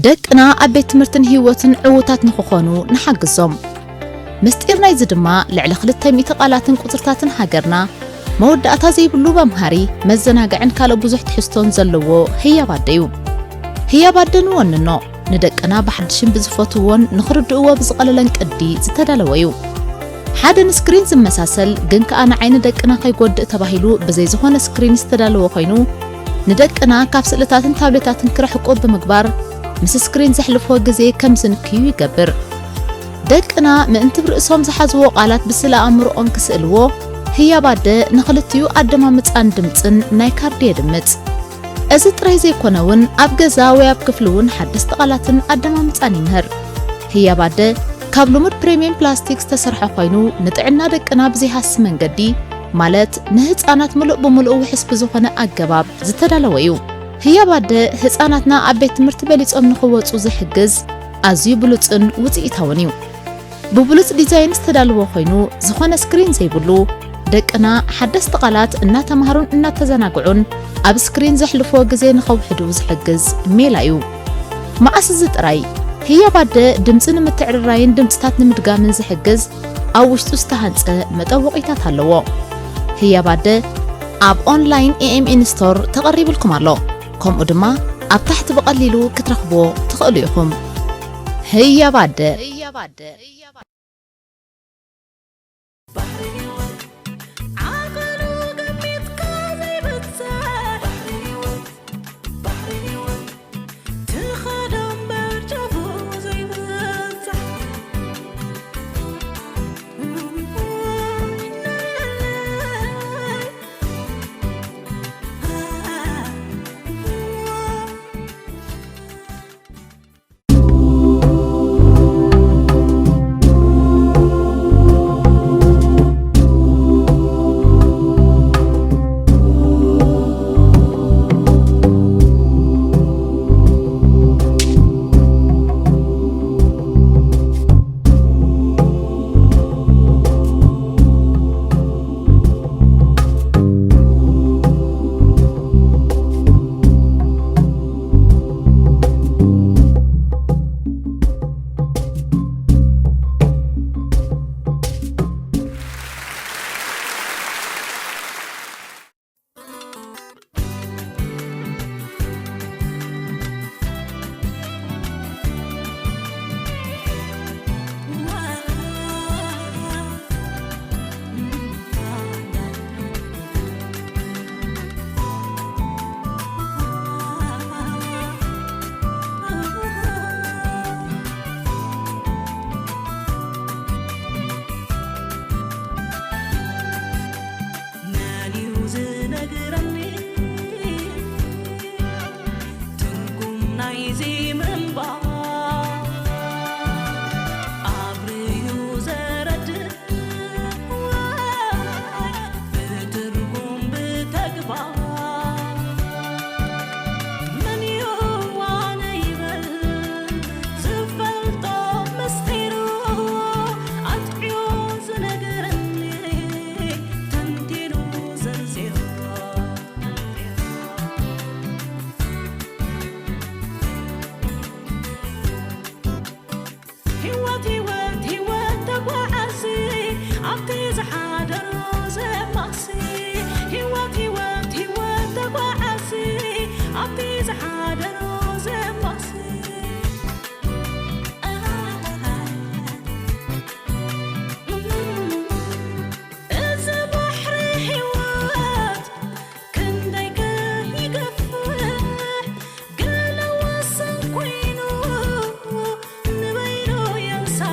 ደቅና ኣብ ቤት ትምህርትን ህይወትን ዕዉታት ንኽኾኑ ንሓግዞም። ምስጢር ናይዚ ድማ ልዕሊ ክልተ ሚእቲ ቃላትን ቁጽርታትን ሃገርና መወዳእታ ዘይብሉ መምሃሪ፣ መዘናግዕን ካልእ ብዙሕ ትሕዝቶን ዘለዎ ህያብ ኣደ እዩ። ህያብ ኣደ ንወንኖ፣ ንደቅና ብሓድሽን ብዝፈትውዎን ንኽርድእዎ ብዝቐለለን ቅዲ ዝተዳለወ እዩ። ሓደ ንስክሪን ዝመሳሰል ግን ከኣ ንዓይኒ ደቅና ከይጎድእ ተባሂሉ ብዘይ ዝኾነ ስክሪን ዝተዳለወ ኮይኑ፣ ንደቅና ካብ ስእልታትን ታብሌታትን ክርሕቁ ብምግባር ምስ ስክሪን ዘሕልፍዎ ግዜ ከም ዝንክዩ ይገብር። ደቅና ምእንቲ ብርእሶም ዝሓዝዎ ቃላት ብስእለ ኣእምሮኦም ክስእልዎ፣ ህያብ ኣደ ንኽልቲኡ ኣደማምጻን ድምጽን ናይ ካርዲ የድምጽ። እዚ ጥራይ ዘይኮነ እውን ኣብ ገዛ ወይ ኣብ ክፍሊ እውን ሓደስቲ ቃላትን ኣደማምጻን ይምህር። ህያብ ኣደ ካብ ልሙድ ፕሪምየም ፕላስቲክ ዝተሰርሐ ኮይኑ፣ ንጥዕና ደቅና ብዘይሃሲ መንገዲ፣ ማለት ንህጻናት ምሉእ ብምሉእ ውሑስ ብዝኾነ ኣገባብ ዝተዳለወ እዩ። ህያብ ኣደ ህጻናትና ኣብ ቤት ትምህርቲ በሊጾም ንኽወጹ ዝሕግዝ ኣዝዩ ብሉጽን ውጽኢታውን እዩ። ብብሉጽ ዲዛይን ዝተዳለወ ኮይኑ፣ ዝኾነ ስክሪን ዘይብሉ፣ ደቅና ሓደስቲ ቃላት እናተማሃሩን እናተዘናግዑን ኣብ ስክሪን ዘሕልፍዎ ግዜ ንኸውሕዱ ዝሕግዝ ሜላ እዩ። መኣስ እዚ ጥራይ፣ ህያብ ኣደ ድምጺ ንምትዕርራይን ድምጽታት ንምድጋምን ዝሕግዝ ኣብ ውሽጡ ዝተሃንጸ መጠወቒታት ኣለዎ። ህያብ ኣደ ኣብ ኦንላይን ኤ ኤም ኤን ስቶር ተቐሪብልኩም ኣሎ። ከምኡ ድማ ኣብ ታሕቲ ብቐሊሉ ክትረኽብዎ ትኽእሉ ኢኹም። ህያብ ኣደ። ዓቐኑ ገሚትካ ዘይብጻሕ፣ ትኸዶ እምበር ጫፉ ዘይብጻሕ። መን እዩ ዝነግረኒ ትርጉም ናይዚ ምንባር? ኣብርዩ ዘረድእ ብትርጉም ብተግባር። መን እዩ ኣነ ይበል ዝፈልጦ ምስጢሩ ኣጥዕዮ ዝነግረኒ ተንቲኑ ዘርዚሩ? ህይወት፣ ህይወት፣ ህይወት ተጓዓዚ ኣብቲ ዝሓደሮ ዘማሲ። ህይወት፣ ህይወት፣ ህይወት ተጓዓዚ ኣብቲ ዝሓደሮ ዘማሲ። እዚ ባሕሪ ህይወት ክንደይ ከ ይገፍሕ፣ ገለ ወሰን ኮይኑ ንበይኑ የንሳፍሕ።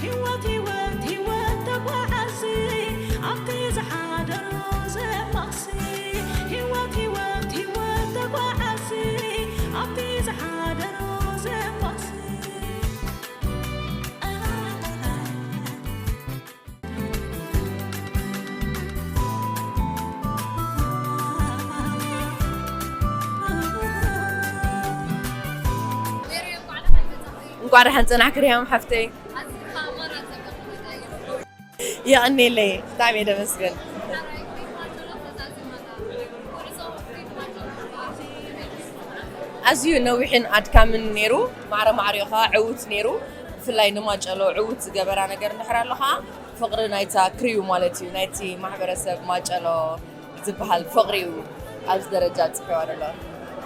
ህይወት ህይወት ህይወት ተጓዓዚ ኣብቲ ዝሓደሮ ዘማሲ። ህይወት ህይወት ህይወት ተጓዓዚ ኣብቲ ዝሓደሮ ዘማሲ። እንኳዕ ደሓን ጸናሕኪ ሪሃም ሓፍተይ። የቐኔለይ፣ ብጣዕሚ እየ ደመስግን። ኣዝዩ ነዊሕን ኣድካምን ነይሩ፣ ማዕረ ማዕሪኡ ኸዓ ዕዉት ነይሩ። ብፍላይ ንማጨሎ ዕዉት ዝገበራ ነገር እንድሕር ኣሎ ኸዓ ፍቕሪ ናይታ ክሪው ማለት እዩ፣ ናይቲ ማሕበረሰብ ማጨሎ ዝበሃል ፍቕሪ እዩ ኣብዚ ደረጃ ኣብፂሕዋ ዘሎ።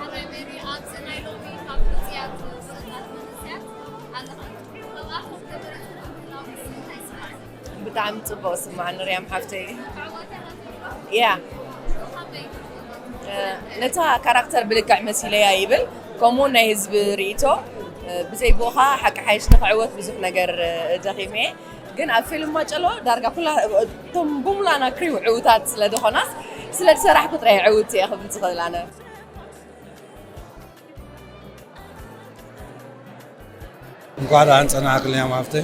ሓራይ ሜሪ፣ ኣብዚ ናይ ሎሚ ካብ ብሉፃት ብሉፃት መንእሰያት ኣለኻ። ካብኣቶም ተመሪፅኩም ምህላውስ እንታይ ይስምዓካ? ብጣዕሚ ፅቡቕ ስምዓኒ ሪያም ሓፍተይ። ያ፣ እ፣ ነታ ካራክተር ብልክዕ መሲለያ ይብል። ከምኡ ናይ ህዝቢ ርእይቶ፣ እ፣ ብዘይ ብኡኻ ሓቂ ሓይሽ ንኽዕወት ብዙሕ ነገር፣ እ፣ ደኺመ እየ። ግን ኣብ ፊልም ማጨሎ ዳርጋ ኩላ፣ እቶም ብሙላና ክሪው ዕዉታት ስለ ዝኾናስ፣ ስለ ዝሰራሕኩ ጥራይ ዕውት እየ ክብል ዝኽእል ኣነ። እንኳዕ ደሓን ጸናሕክልና ማፍተ።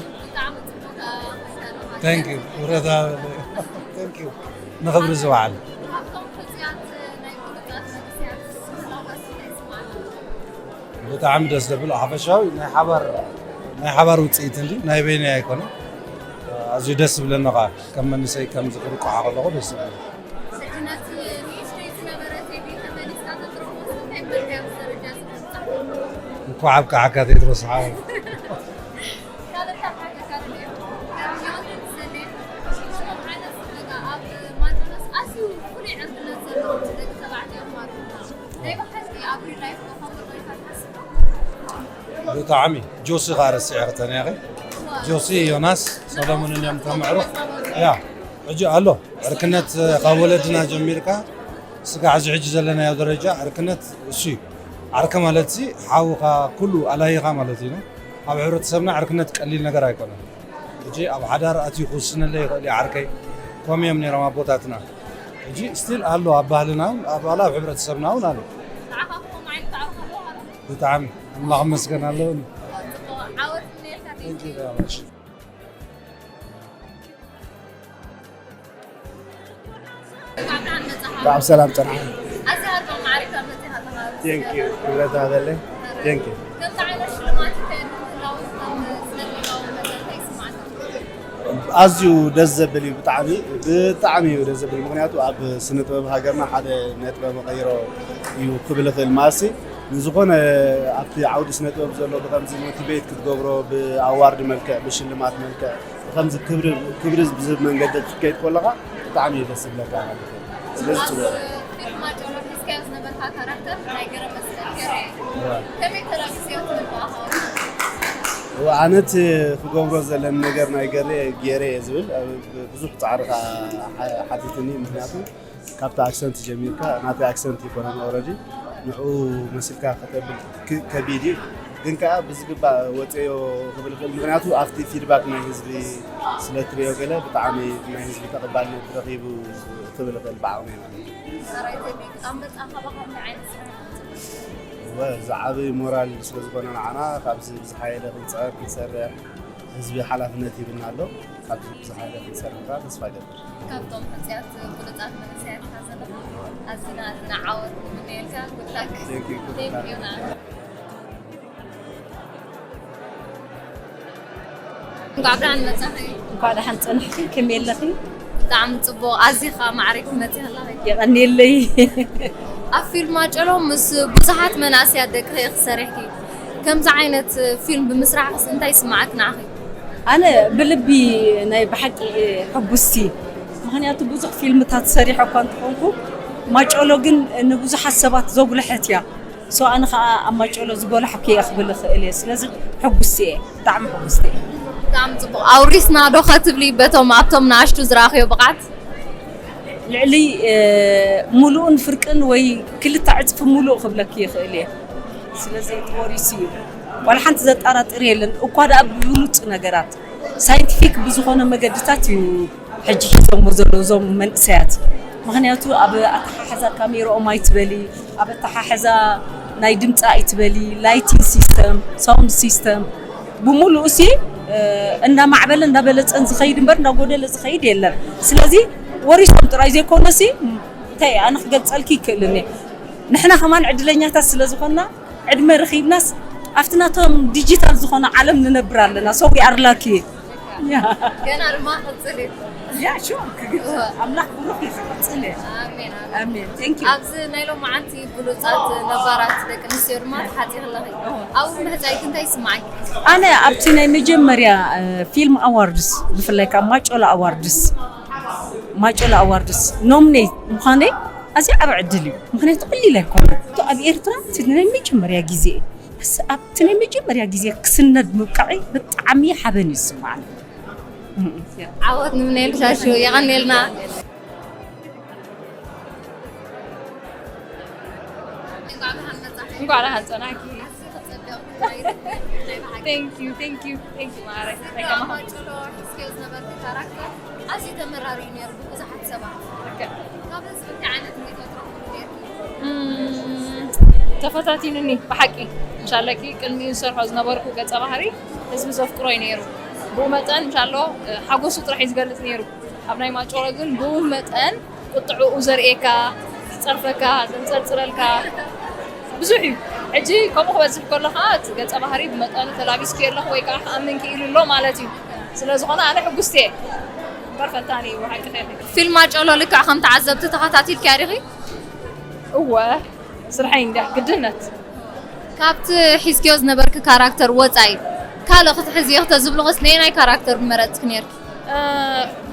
Thank you። ውረታ። Thank you። ንኽብሪ ዝወዓል። ብጣዕሚ ደስ ዘብል ሓፈሻዊ ናይ ሓባር፣ ናይ ሓባር ውፅኢት እንዲ ናይ በይነይ ኣይኮነ። ኣዝዩ ደስ ዝብለኒ ኸዓ ከም መንእሰይ ከምዚ ክርቋሓ ከለኹ ደስ ዝብል። ሕጂ ነቲ ንእሽተይ ዝነበረ ቴዲ ተመሊስካ ተትረኽቦስ እንታይ ምበልካዮ ምስ ደረጃ እዚ ምብጻሕ? እንኳዕ ኣብቅዓካ ቴድሮስ ሓወይ። ካልእ እንታይ ክሓተካ ደልየ? ከም ዮኒ ዝሰለ ሽቶም ዓይነት ስደጋ ኣብ ማንደሎስ ኣዝዩ ፍሉይ ዕርክነት ዘለዎም ደቂ ተባዕትዮ እዮም ማለት እዩ። ናይ ብሓቂ ኣብ ሪል ላይፍ ዶ ከምኡ ዶ ኢልካ ትሓስብ ዶ? ብጣዕሚ ጆሲ ኸዓ ረሲዐ ክተንያኸ ጆሲ ዮናስ ሰሎሞንን እዮም ተምዕሩ። ያ ሕጂ ኣሎ ዕርክነት ካብ ወለድና ጀሚርካ ስጋዕ እዚ ሕጂ ዘለናዮ ደረጃ ዕርክነት እሱ እዩ። ዓርከ ማለት ሲ ሓውኻ ኩሉ ኣላይኻ ማለት እዩ። ኣብ ሕብረተሰብና ዕርክነት ቀሊል ነገር ኣይኮነን። ሕጂ ኣብ ሓዳር ኣትዩ ክውስነለይ ይኽእል እዩ ዓርከይ። ከምኡ እዮም ነይሮም ኣቦታትና። ሕጂ ስቲል ኣሎ ኣብ ባህልና እውን፣ ኣብ፣ ኣብ ሕብረተሰብና እውን ኣሎ። ንዓኻ ከምኡ ዓይነት ዓርኪ ኣለካ ዶ? ብጣዕሚ ኣምላኽ ይመስገን ኣለውኒ። ጽቡቕ፣ ዓወት እምነየልካ። Thank you very much። እንኳዕ ብደሓን መጻኻ። እንኳዕ ብሰላም ጸናሕና። ኣዝያ ሃርባ ማዕሪካ መጺኻ ኣለኻ። Thank you። ክብረት ይሃበለይ። Thank you። ከምዚ ዓይነት ሽልማት ከ ምህላው ከም ስነ ጥበባዊ መዘንታ ይስማዓካ? ኣዝዩ ደስ ዘብል እዩ። ብጣዕሚ፣ ብጣዕሚ እዩ ደስ ዘብል። ምኽንያቱ ኣብ ስነ ጥበብ ሃገርና ሓደ ነጥበ መቐይሮ እዩ ክብል እኽእል። ማለትሲ ንዝኾነ ኣብቲ ዓውዲ ስነ ጥበብ ዘሎ ብኸምዚ ሞቲቬት ክትገብሮ፣ ብኣዋርድ መልክዕ፣ ብሽልማት መልክዕ፣ ብኸምዚ ክብሪ፣ ክብሪ ብዝህብ መንገዲ ክትከይድ ከለኻ ብጣዕሚ እዩ ደስ ዝብለካ ማለት እዩ። ስለዚ ኣብ ጽቡቕ። ፊልም ማጨሎ ሒዝካዮ ዝነበርካ ካራክተር ናይ ገረመስቀል ገሬ እዩ። እዋ። ከመይ ተላቢስዮ ትብል ብኣኻ? እዋ፣ ኣነ እቲ ክገብሮ ዘለኒ ነገር ናይ ገሬ፣ ገሬ እየ ዝብል። ኣብ ብዙሕ ጻዕሪ ከኣ ሓ-፣ ሓቲትኒ። ምኽንያቱ ካብቲ ኣክሰንት ጀሚርካ፣ ናተይ ኣክሰንት ይኮነን ኦረዲ። ንዕኡ መሲልካ ከተብል ክ-፣ ከቢድ እዩ። ግን ከኣ ብዝግባእ ወጽዮ ክብል ይኽእል። ምኽንያቱ ኣብቲ ፊድባክ ናይ ህዝቢ ስለ ትሪኦ ገለ ብጣዕሚ ናይ ህዝቢ ተቐባልነት ረኺቡ ክብል ይኽእል ብዓቕመይ ማለት እዩ። ሰራዊት ቴክኒክ ኣንበጣ ካባኻ እንታይ ዓይነት ስራሕ እዩ ዝጽበ? ወ-፣ ዝዓቢ ሞራል ስለ ዝኾነ ንዓና ካብዚ ብዝሓየለ ክንጽዕር ክንሰርሕ ህዝቢ ሓላፍነት ሂብና ኣሎ። ካብዚ ብዝሓየለ ክንሰርሕ ከዓ ተስፋ እገብር። ካብቶም ሕጹያት ብሉጻት መንእሰያት ኢኻ ዘለኻ። ኣዝና ኣዝና ዓወት ንምነየልካ። ጉድ ላክ። Thank you፣ ጉድ ላክ። Thank you፣ ንዓኻ። እንኳዕ ብደሓን መጻኺ። እንኳዕ ደሓን ጸናሕኪ። ከመይ ኣለኺ? ብጣዕሚ ጽቡቕ። ኣዚኻ ማዕሪክ መጺኻ ኣለኺ። የቐንየለይ። ኣብ ፊልም ማጨሎ ምስ ብዙሓት መናእሰያት ደቂ ኢኺ ሰሪሕኪ። ከምዚ ዓይነት ፊልም ብምስራሕክስ እንታይ ይስምዓኪ ንዓኺ? ኣነ ብልቢ ናይ ብሓቂ ሕጉስቲ። ምኽንያቱ ብዙሕ ፊልምታት ሰሪሐ እኳ እንተኾንኩ፣ ማጨሎ ግን ንብዙሓት ሰባት ዘጉልሐት እያ። ሶ ኣነ ኸኣ ኣብ ማጨሎ ዝጎላሕኩ እየ ክብል እኽእል እየ። ስለዚ ሕጉስቲ እየ፣ ብጣዕሚ ሕጉስቲ እየ። ብጣዕሚ ጽቡቕ። ኣውሪስና ዶ ኸትብሊ በቶም ኣብቶም ንኣሽቱ ዝረኣኽዮ ብቕዓት? ልዕሊ፣ እ፣ ሙሉእን ፍርቅን ወይ ክልተ ዕጽፊ ሙሉእ ክብለኪ ይኽእል እየ። ስለዚ ተወሪሱ እዩ። ዋላ ሓንቲ ዘጠራጥር የለን። እኳ ደኣ ብብሉጽ ነገራት፣ ሳይንቲፊክ ብዝኾነ መገድታት እዩ ሕጂ ሒዞሞ ዘለዉ እዞም መንእሰያት። ምኽንያቱ ኣብ ኣተሓሕዛ ካሜርኦም ኣይትበሊ፣ ኣብ ኣተሓሕዛ ናይ ድምፂ ኣይትበሊ፣ ላይቲንግ ሲስተም፣ ሳውንድ ሲስተም ብምሉኡ ሲ እናማዕበለ እናበለፀን ዝኸይድ እምበር እናጎደለ ዝኸይድ የለን። ስለዚ ወሪሶም ጥራይ ዘይኮነ ሲ እንታይ ኣነ ክገልፀልኪ ይክእልን እየ። ንሕና ከማን ዕድለኛታት ስለ ዝኾንና ዕድመ ረኺብናስ ኣብቲ ናቶም ዲጂታል ዝኾነ ዓለም ንነብር ኣለና። So we are lucky. Yeah. ገና ድማ ክቕፅል እዩ። Yeah, sure. ኣምላኽ ብሩኽ ይኽቕፅል እየ። ኣሜን ኣሜን። ኣሜን። Thank you. ኣብዚ ናይ ሎማዓንቲ ብሉፃት ነባራት ደቂ ኣንስትዮ ድማ ተሓፂኺ ኣለኺ። ኣብኡ ምህፃይኪ እንታይ ይስምዓኪ? ኣነ ኣብቲ ናይ መጀመርያ ፊልም ኣዋርድስ ብፍላይ ካብ ማጮላ ኣዋርድስ ማጮላ ኣዋርድስ ኖምኔት ምዃነይ ኣዝያ ዓብ ዕድል እዩ። ምክንያቱ ቀሊል ኣይኮነ። እቶ ኣብ ኤርትራ እቲ ናይ መጀመርያ ግዜ ኣብቲ ናይ መጀመርያ ግዜ ክስነድ ምብቃዒ ብጣዕሚ ሓበን እዩ ዝስማዓኒ። ዓወት ንምነየልሻሹ የቐንየልና። እንኳዕ ደሓን ጸናኪ። Thank you, thank you, thank you ማረ። ሎ ሒዝክዮ ዝነበርኪ ካራክተር ኣዝዩ ተመራሪ እዩ ነይሩ ብብዙሓት ሰባት። ካብ ህዝቢ እንታይ ዓይነት ርእይቶ ትረኽቡ ነይርኪ? ተፈታቲኑኒ ብሓቂ። እንሻለኪ ቅድሚኡ ዝሰርሖ ዝነበርኩ ገጸ ባህሪ ህዝቢ ዘፍቅሮ እዩ ነይሩ። ብኡ መጠን እንሻሎ ሓጎሱ ጥራሕ እዩ ዝገልጽ ነይሩ። ኣብ ናይ ማጮሎ ግን ብኡ መጠን ቁጥዕኡ ዘርእየካ፣ ዝጸርፈካ፣ ዘንጸርጽረልካ ብዙሕ እዩ። ሕጂ ከምኡ ክበዝሕ ከሎ ከዓ እቲ ገጸ ባህሪ ብመጠኑ ተላቢስኪ ኣለኹ ወይ ከዓ ክኣምን ክኢሉ ኣሎ ማለት እዩ። ስለ ዝኾነ ኣነ ሕጉስቲ እየ። እምበር ፈታኒ እዩ ብሓቂ ከይኺ። ፊልም ኣጨሎ ልክዕ ከም ተዓዘብቲ ተኸታቲልክያ ዲኺ? እወ ስርሐይ እንድያ ግድነት። ካብቲ ሒዝክዮ ዝነበርኪ ካራክተር ወፃኢ ካልእ ክትሕዝዮ ክተዝብልኽስ ነየናይ ካራክተር ምመረፅኪ ነይርኪ?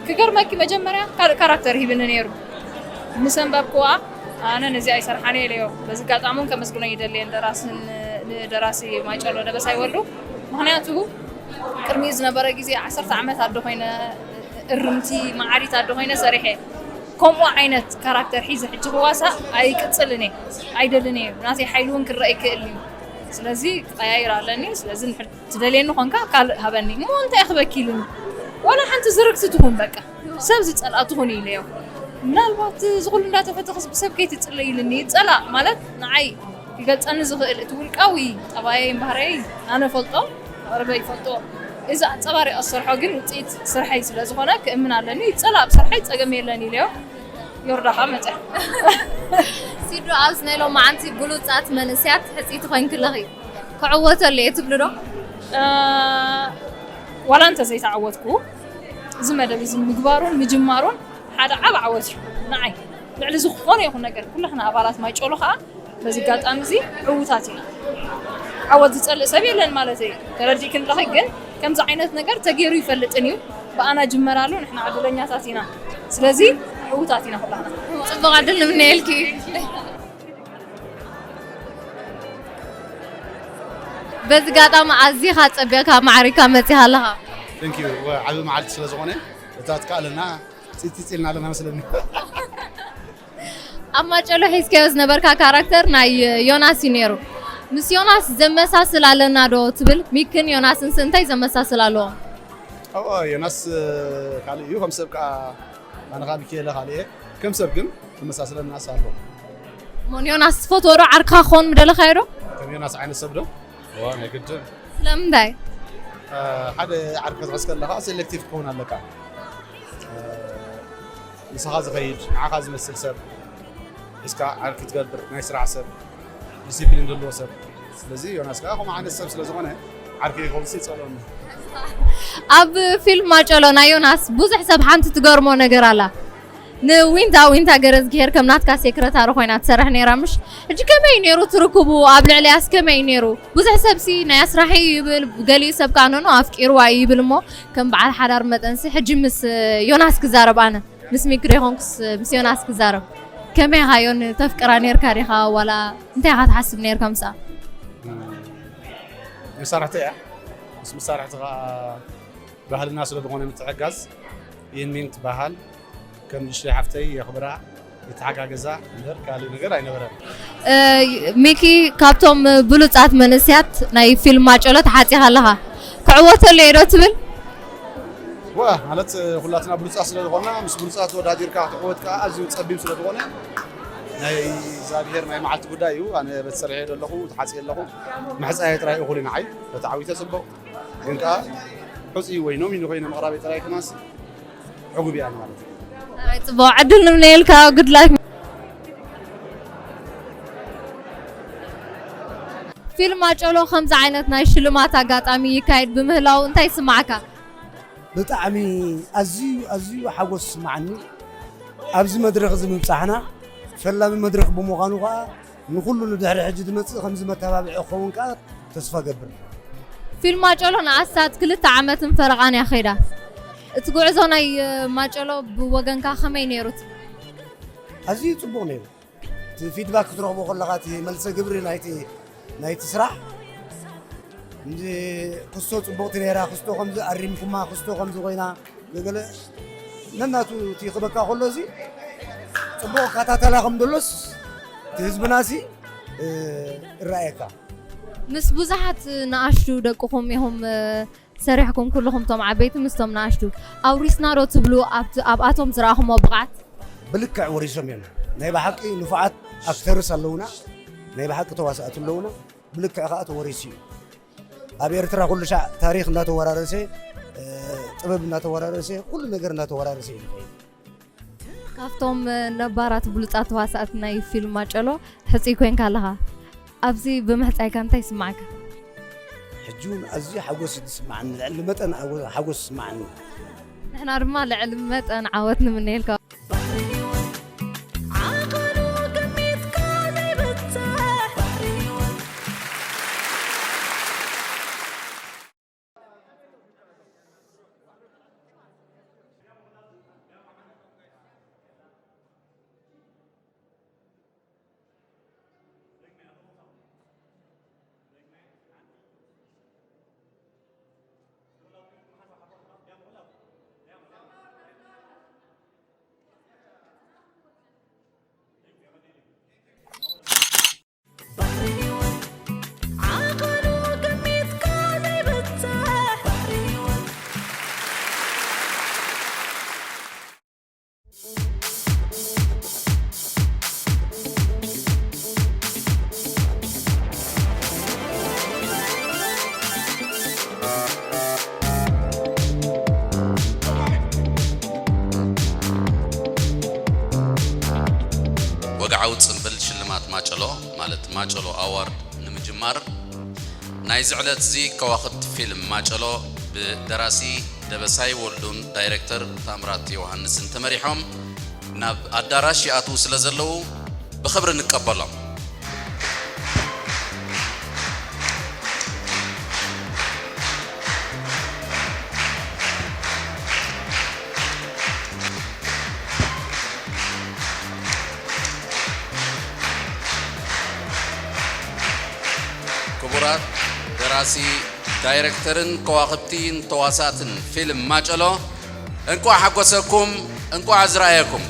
ክገርመኪ መጀመርያ ካልእ ካራክተር ሂብኒ ነይሩ። ምስ ኣንበብክዋ ኣነ ነዚኣ ይሰርሓን እየ ኢለዮ። በዚ ኣጋጣሚ እውን ከመስግኖ ይደልየ ንደራስን ንደራሲ ማጨሎ ደበሳይ ወልዱ። ምክንያቱ ቅድሚኡ ዝነበረ ግዜ ዓሰርተ ዓመት ኣዶ ኮይነ እርምቲ መዓሪት ኣዶ ኮይነ ሰሪሐ ከምኡ ዓይነት ካራክተር ሒዘ ሕጂ ክዋሳእ ኣይቅፅልን እየ ኣይደልን እየ ናተይ ሓይሊ እውን ክረአ ይክእል እዩ ስለዚ ቀያይር ኣለኒ ስለዚ ትደልየኒ ኾንካ ካልእ ሃበኒ እሞ እንታይ ክበኪ ኢሉኒ ዋላ ሓንቲ ዝርግቲ ትኹን በቃ ሰብ ዝፀልኣ ትኹን ኢለዮ ምናልባት ዝኩሉ እንዳተፈተኽስ ብሰብ ከይትፅለ ኢሉኒ ይፀላእ ማለት ንዓይ ክገልፀኒ ዝኽእል እቲ ውልቃዊ ጠባየይን ባህረየይ ኣነ ፈልጦ መቕረበ ይፈልጦ እዚ ኣፀባሪቐ ዝሰርሖ ግን ውፅኢት ስርሐይ ስለ ዝኾነ ክእምን ኣለኒ ይፀላእ ብስርሐይ ፀገም የለን ኢለዮ ዮርዳኻ መፀ ሲዱ ኣብዚ ናይ ሎማዓንቲ ብሉፃት መንእስያት ሕፅይቲ ኮይንክለኺ ክዕወተሉ እየ ትብሉ ዶ? ዋላ እንተዘይተዓወትኩ እዚ መደብ እዚ ምግባሩን ምጅማሩን ሓደ ዓብ ዓወት እዩ ንዓይ ልዕሊ ዝኾነ ይኹን ነገር ኩላኽና ኣባላት ማይጨሎ ከዓ በዚ ኣጋጣሚ እዚ ዕዉታት ኢና ዓወት ዝፀልእ ሰብ የለን ማለት እዩ ተረዲእክን ኣለኺ ግን ከምዚ ዓይነት ነገር ተገይሩ ይፈልጥን እዩ ብኣና ጅመራሉ ንሕና ዕድለኛታት ኢና ስለዚ ዕዉታት ኢና ኩላኽና ፅቡቅ ዕድል ንምነየልኪ በዚ ኣጋጣሚ ኣዚኻ ፀቢቕካ ማዕሪካ መፂኻ ኣለኻ Thank you ዓቢ መዓልቲ ስለ ዝኾነ እታ ትከኣለና ፂፂ ኢልና ኣለና መስለኒ ኣብ ማጨሎ ሒዝካዮ ዝነበርካ ካራክተር ናይ ዮናስ እዩ ነይሩ ምስ ዮናስ ዘመሳስል ኣለና ዶ ትብል ሚክን ዮናስንስ እንታይ ዘመሳስል ኣለዎም ኣብኣ ዮናስ ካልእ እዩ ከም ሰብ ከዓ ኣነ ከዓ ሚኪኤለ ካልእ እየ ከም ሰብ ግን ዝመሳስለና ኣሎ ሞን ዮናስ ትፈትዎ ዶ ዓርካ ክኸውን ምደለኻዮ ዶ ከም ዮናስ ዓይነት ሰብ ዶ ዋ ናይ ግድን ስለምንታይ ሓደ ዓርኪ ክትሕዝ ከለካ ሴሌክቲቭ ትከውን ኣለካ ምሳኻ ዝኸይድ ንዓኻ ዝመስል ሰብ ሒዝካ ዓርኪ ትገብር ናይ ስራሕ ሰብ ዲሲፕሊን ዘለዎ ሰብ ስለዚ ዮናስ ከዓ ከምኡ ዓይነት ሰብ ስለዝኾነ ዓርኪ ይኸውን ሲ ይፀልኦኒ ኣብ ፊልም ማጨሎ ናይ ዮናስ ብዙሕ ሰብ ሓንቲ ትገርሞ ነገር ኣላ ንዊንታ ዊንታ ገረዝግሄር ከም ናትካ ሴክረታሪ ኮይና ትሰርሕ ነይራ ምሽ ሕጂ ከመይ ነይሩ ትርክቡ ኣብ ልዕሊያስ ከመይ ነይሩ ብዙሕ ሰብሲ ናይ ኣስራሒ ይብል ገሊኡ ሰብ ከዓ ነኖ ኣፍቂርዋ እዩ ይብል እሞ ከም በዓል ሓዳር መጠንሲ ሕጂ ምስ ዮናስ ክዛረብ ኣነ ምስ ሚክ ዶ ይኾንኩስ ምስ ዮናስ ክዛረብ ከመይ ኢኻ ዮን ተፍቅራ ነርካ ዲኻ ዋላ እንታይ ኢኻ ትሓስብ ነርካ ምስኣ መሳርሕቲ እያ ምስ መሳርሕቲ ከዓ ባህልና ስለ ዝኾነ ምትሕጋዝ ይህን ሚን ትበሃል ከም ንሽተይ ሓፍተይ የኽብራ ይተሓጋገዛ እምበር ካልእ ነገር ኣይነበረን ሚኪ ካብቶም ብሉፃት መንእስያት ናይ ፊልም ማጨሎ ተሓፂኻ ኣለኻ ክዕወተሉ እየ ዶ ትብል ዋ ማለት ኩላትና ብሉጻት ስለ ዝኾና ምስ ብሉጻት ተወዳዲርካ ክትዕወት ከዓ ኣዝዩ ጸቢብ ስለ ዝኾነ ናይ እግዚኣብሔር ናይ መዓልቲ ጉዳይ እዩ። ኣነ በቲ ሰሪሐ ዘለኹ ተሓጽየ ኣለኹ። ምሕጻየ ጥራይ እኹል እዩ ንዓይ። ተተዓዊተ ጽቡቕ ግን ከዓ ሕጹይ ወይ ኖሚኒ ኮይነ ምቕራበይ ጥራይ ከማስ ዕጉብ እያ ማለት እዩ። ኣይ፣ ጽቡቕ ዕድል ንምነየልካ። ጉድ ላክ። ፊልም ማጨሎ ከምዚ ዓይነት ናይ ሽልማት ኣጋጣሚ ይካየድ ብምህላው እንታይ ይስማዓካ? ብጣዕሚ ኣዝዩ ኣዝዩ ሓጎስ ይስማዓኒ። ኣብዚ መድረኽ እዚ ምብጻሕና ፈላሚ መድረኽ ብምዃኑ ከኣ ንኹሉ ንድሕሪ ሕጂ ዝመጽእ ከምዚ መተባብዒ ክኸውን ከኣ ተስፋ ገብር። ፊልም ማጨሎ ንኣስታት ክልተ ዓመትን ፈረቓን እያ ከይዳ። እቲ ጉዕዞ ናይ፣ እ፣ ማጨሎ ብወገንካ ከመይ ነይሩ? ኣዝዩ ጽቡቕ ነይሩ። እቲ ፊድባክ ክትረኽቦ ከለኻ እቲ መልሰ ግብሪ ናይቲ ናይቲ ስራሕ እንዲ ክስቶ ጽቡቕቲ ነይራ፣ ክስቶ ከምዚ ኣሪምኩማ፣ ክስቶ ከምዚ ኮይና፣ ገለ ነናቱ እቲ ክበካ ከሎ እዚ ጽቡቕ ከታተላ ከም ዘሎስ እቲ ህዝብና ሲ፣ እ፣ ይረኣየካ። ምስ ብዙሓት ንኣሽቱ ደቅኹም ኢኹም፣ እ፣ ሰሪሕኩም ኩልኹም እቶም ዓበይቲ ምስቶም ንኣሽቱ ኣውሪስና ዶ ትብሉ ኣብቲ ኣብኣቶም ዝረኣኹሞ ብቕዓት? ብልክዕ ወሪሶም እዮም። ናይ ብሓቂ ንፉዓት ኣክተርስ ኣለውና፣ ናይ ብሓቂ ተዋሳእቲ ኣለውና። ብልክዕ ከኣ ተወሪሱ እዩ። ኣብ ኤርትራ ኩሉ ሻዕ ታሪኽ እናተወራረሰ፣ እ፣ ጥበብ እናተወራረሰ፣ ኩሉ ነገር እናተወራረሰ እዩ ዝኸይድ። ካብቶም ነባራት ብሉጻት ተዋሳእቲ ናይ ፊልም ማጨሎ ሕጹይ ኮንካ ኣለኻ። ኣብዚ ብምሕጻይካ እንታይ ይስምዓካ? ሕጂ እውን ኣዝዩ ሓጎስ እዩ ዝስምዓኒ፣ ልዕሊ መጠን ሓጎ-፣ ሓጎስ ይስምዓኒ። ንሕና ድማ ልዕሊ መጠን ዓወት ንምነየልካ። ዓቐኑ ግምትካ ዘይብጽሕ ወግዓዊ ጽምብል ሽልማት ማጨሎ፣ ማለት ማጨሎ ኣዋርድ ንምጅማር፣ ናይዚ ዕለት እዚ ከዋኽብቲ ፊልም ማጨሎ ብደራሲ ደበሳይ ወልዱን ዳይሬክተር ታምራት ዮሃንስን ተመሪሖም ናብ ኣዳራሽ ይኣትዉ ስለ ዘለዉ ብኽብሪ ንቀበሎም። ክቡራት ደራሲ፣ ዳይሬክተርን ከዋኽብቲን ተዋሳእትን ፊልም ማጨሎ፣ እንቋዕ ሓጎሰኩም፣ እንቋዕ ኣዝረኣየኩም።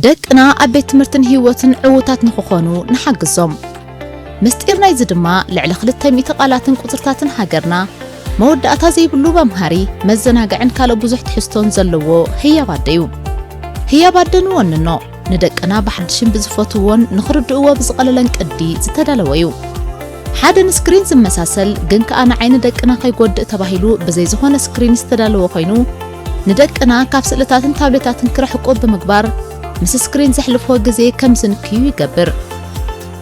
ደቅና ኣብ ቤት ትምህርትን ህይወትን ዕዉታት ንኽኾኑ ንሓግዞም። ምስጢር ናይዚ ድማ ልዕሊ ክልተ ሚእቲ ቃላትን ቁጽርታትን ሃገርና መወዳእታ ዘይብሉ መምሃሪ፣ መዘናግዕን ካልእ ብዙሕ ትሕዝቶን ዘለዎ ህያብ ኣደ እዩ። ህያብ ኣደ ንወንኖ፣ ንደቅና ብሓድሽን ብዝፈትውዎን ንኽርድእዎ ብዝቐለለን ቅዲ ዝተዳለወ እዩ። ሓደ ንስክሪን ዝመሳሰል ግን ከኣ ንዓይኒ ደቅና ከይጎድእ ተባሂሉ ብዘይ ዝኾነ ስክሪን ዝተዳለወ ኮይኑ፣ ንደቅና ካብ ስእልታትን ታብሌታትን ክርሕቁ ብምግባር ምስ ስክሪን ዘሕልፍዎ ግዜ ከም ዝንክዩ ይገብር።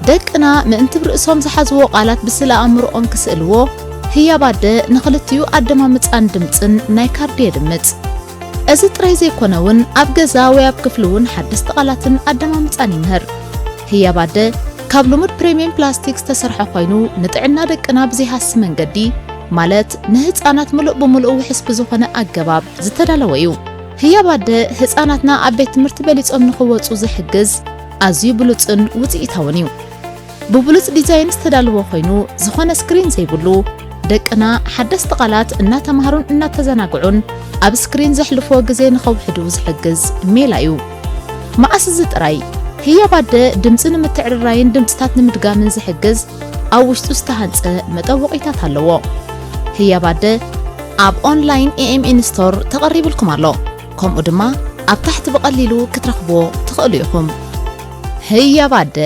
ደቅና ምእንቲ ብርእሶም ዝሓዝዎ ቃላት ብስእለ ኣእምሮኦም ክስእልዎ፣ ህያብ ኣደ ንኽልቲኡ ኣደማምጻን ድምጽን ናይ ካርዲ የድምጽ። እዚ ጥራይ ዘይኮነ እውን ኣብ ገዛ ወይ ኣብ ክፍሊ እውን ሓደስቲ ቃላትን ኣደማምጻን ይምህር። ህያብ ኣደ ካብ ልሙድ ፕሪምየም ፕላስቲክ ዝተሰርሐ ኮይኑ ንጥዕና ደቅና ብዘይሃሲ መንገዲ ማለት ንህፃናት ምሉእ ብምሉእ ውሕስ ብዝኾነ ኣገባብ ዝተዳለወ እዩ። ህያብ ኣደ ህፃናትና ኣብ ቤት ትምህርቲ በሊፆም ንኽወፁ ዝሕግዝ ኣዝዩ ብሉፅን ውፅኢታውን እዩ። ብብሉፅ ዲዛይን ዝተዳለወ ኮይኑ ዝኾነ ስክሪን ዘይብሉ ደቅና ሓደስቲ ቃላት እናተማሃሩን እናተዘናግዑን ኣብ ስክሪን ዘሕልፍዎ ግዜ ንኸውሕዱ ዝሕግዝ ሜላ እዩ። መኣስ እዚ ጥራይ ህያብ ኣደ ድምፂ ንምትዕርራይን ድምፅታት ንምድጋምን ዝሕግዝ ኣብ ውሽጡ ዝተሃንፀ መጠወቒታት ኣለዎ። ህያብ ኣደ ኣብ ኦንላይን ኤኤምኤን ስቶር ተቐሪብልኩም ኣሎ። ከምኡ ድማ ኣብ ታሕቲ ብቐሊሉ ክትረኽብዎ ትኽእሉ ኢኹም። ህያብ ኣደ።